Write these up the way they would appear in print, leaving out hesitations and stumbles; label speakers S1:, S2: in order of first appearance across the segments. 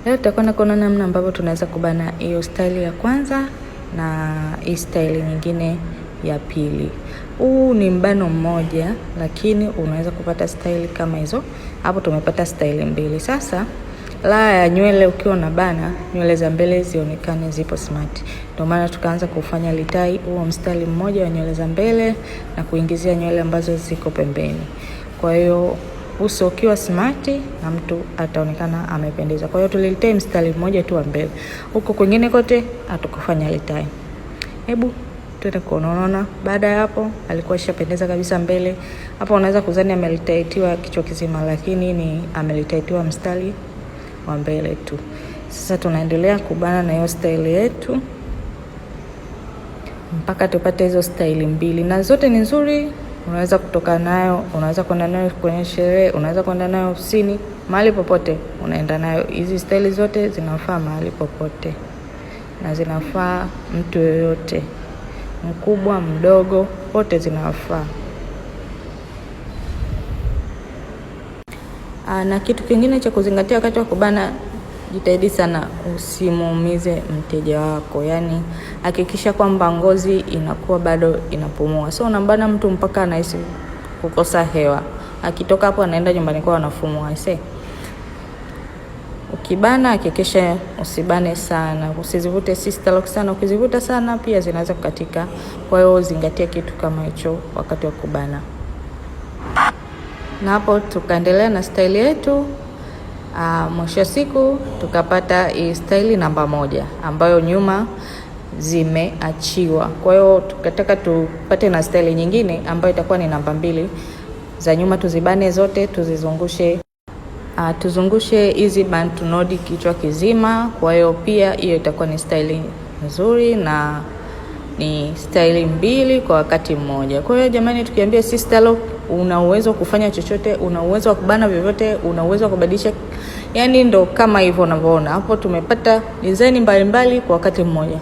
S1: Leo tutakwenda kuona namna ambavyo tunaweza kubana hiyo style ya kwanza na hii style nyingine ya pili. Huu ni mbano mmoja, lakini unaweza kupata style kama hizo. Hapo tumepata style mbili. Sasa la ya nywele, ukiwa unabana nywele za mbele zionekane zipo smart. Ndio maana tukaanza kufanya retie huo mstari mmoja wa nywele za mbele na kuingizia nywele ambazo ziko pembeni. Kwa hiyo uso ukiwa smart na mtu ataonekana amependeza. Kwa hiyo tuliretie mstari mmoja tu wa mbele, huko kwingine kote hatukufanya retie. Hebu tuende kuona. Unaona, baada ya hapo alikuwa ishapendeza kabisa mbele. Hapo unaweza kudhani ameretietiwa kichwa kizima, lakini ni ameretietiwa mstari wa mbele tu. Sasa tunaendelea kubana na hiyo style yetu mpaka tupate hizo style mbili, na zote ni nzuri. Unaweza kutoka nayo, unaweza kwenda nayo kwenye sherehe, unaweza kwenda nayo ofisini, mahali popote unaenda nayo. Hizi style zote zinafaa mahali popote na zinafaa mtu yoyote, mkubwa, mdogo, wote zinafaa. Na kitu kingine cha kuzingatia wakati wa kubana, jitahidi sana usimuumize mteja wako, yaani hakikisha kwamba ngozi inakuwa bado inapumua. So unambana mtu mpaka anahisi kukosa hewa, akitoka hapo anaenda nyumbani kwao anafumua. Aisee, ukibana hakikisha usibane sana, usizivute sister lock sana. Ukizivuta sana pia zinaweza kukatika. Kwa hiyo zingatia kitu kama hicho wakati wa kubana. Na hapo tukaendelea na style yetu. Mwisho wa siku tukapata hii style namba 1 ambayo nyuma zimeachiwa. Kwa hiyo tukataka tupate na style nyingine ambayo itakuwa ni namba 2, za nyuma tuzibane zote, tuzizungushe, tuzungushe hizi bantu nodi kichwa kizima. Kwa hiyo pia hiyo itakuwa ni style nzuri na ni style mbili kwa wakati mmoja. Kwa hiyo jamani, tukiambia sister lock, una uwezo wa kufanya chochote, una uwezo wa kubana vyovyote, una uwezo wa kubadilisha, yani ndo kama hivyo unavyoona hapo. Tumepata design mbalimbali kwa wakati mmoja.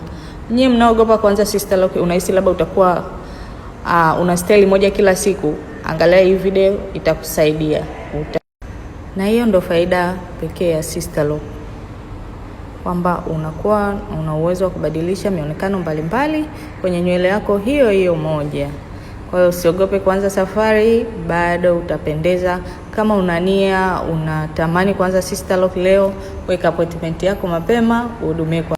S1: Nyie mnaogopa kuanza sister lock, unahisi labda utakuwa una style moja kila siku, angalia hii video itakusaidia. Na hiyo ndo faida pekee ya sister lock, kwamba unakuwa una uwezo wa kubadilisha mionekano mbalimbali kwenye nywele yako hiyo hiyo moja. Kwa hiyo usiogope kuanza safari, bado utapendeza. Kama una nia, unatamani kuanza sister lock leo, weka appointment yako mapema, uhudumie kwa